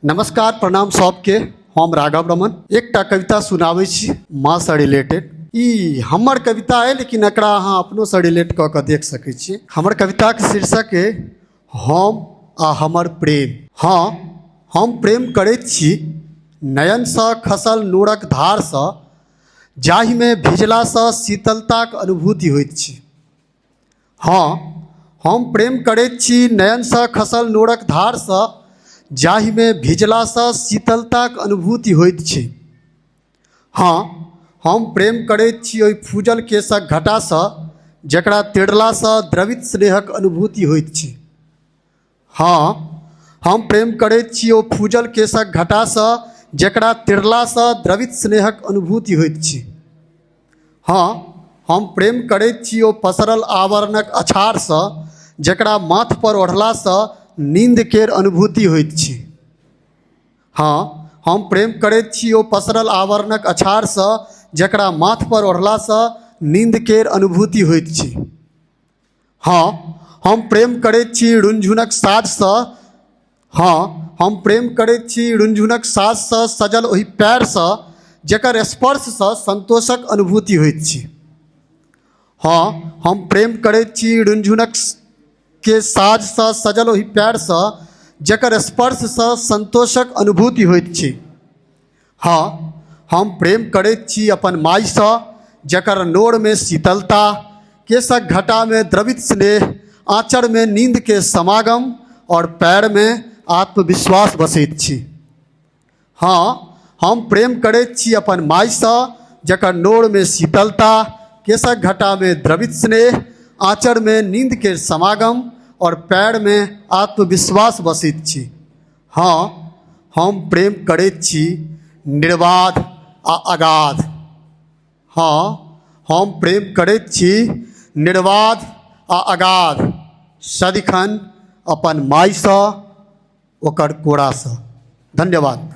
नमस्कार, प्रणाम सबके। हम राघव रमन एकटा कविता सुनाबै छी माँसँ रिलेटेड। ई हमर कविता अइ, लेकिन एकरा अहाँ अपनोसँ रिलेट कऽ कऽ देख सकै छी। हमर कविताके शीर्षक अइ हम आ हमर प्रेम। हँ, हम प्रेम करैत छी नयनसँ खसल नोरक धारसँ, जाहिमे भिजलासँ शीतलताक अनुभूति होइत छै। हँ, हम प्रेम करैत छी नयनसँ खसल नोरक धारसँ, जाहिमे भिजलासँ शीतलताक अनुभूति होइत छै। हँ, हम प्रेम करैत छी ओहि फूजल केशक घटासँ, जकरा तिरलासँ द्रवित स्नेहक अनुभूति होइत छै। हँ, हम प्रेम करैत छी ओ फूजल केशक घटासँ, जकरा तिरलासँ द्रवित स्नेहक अनुभूति होइत छै। हँ, हम प्रेम करैत छी ओ पसरल आवरणक अछारसँ, जकरा माथपर ओढ़लासँ नीन्द केर अनुभूति होइत छै। हँ, हम प्रेम करैत छी ओ पसरल आवरणक अछारसँ, जकरा माथपर ओढ़लासँ नीन्द केर अनुभूति होइत छै। हँ, हम प्रेम करैत छी रुनझुनक साजसँ। हँ, हम प्रेम करैत छी रुनझुनक साजसँ सजल ओहि पैरसँ, जकर स्पर्शसँ सन्तोषक अनुभूति होइत छी। हँ, हम प्रेम करैत छी रुनझुनक के साजसँ सजल ओहि पैरसँ, जकर स्पर्शसँ सन्तोषक अनुभूति होइत छी। हँ, हम प्रेम करैत छी अपन माइसँ, जकर नोरमे शीतलता, केशक घटामे द्रवित स्नेह, आँचरमे नींदके समागम आओर पैरमे आत्मविश्वास बसैत छी। हँ, हम प्रेम करैत छी अपन माइसँ, जकर नोरमे शीतलता, केशक घटामे द्रवित स्नेह, आँचरमे नींदके समागम आओर पैरमे आत्मविश्वास बसैत छी। हँ, हम प्रेम करैत छी निर्बाध आ अगाध। हँ, हम प्रेम करैत छी निर्बाध आ अगाध, सदिखन अपन मायसँ, ओकर कोरासँ। धन्यवाद।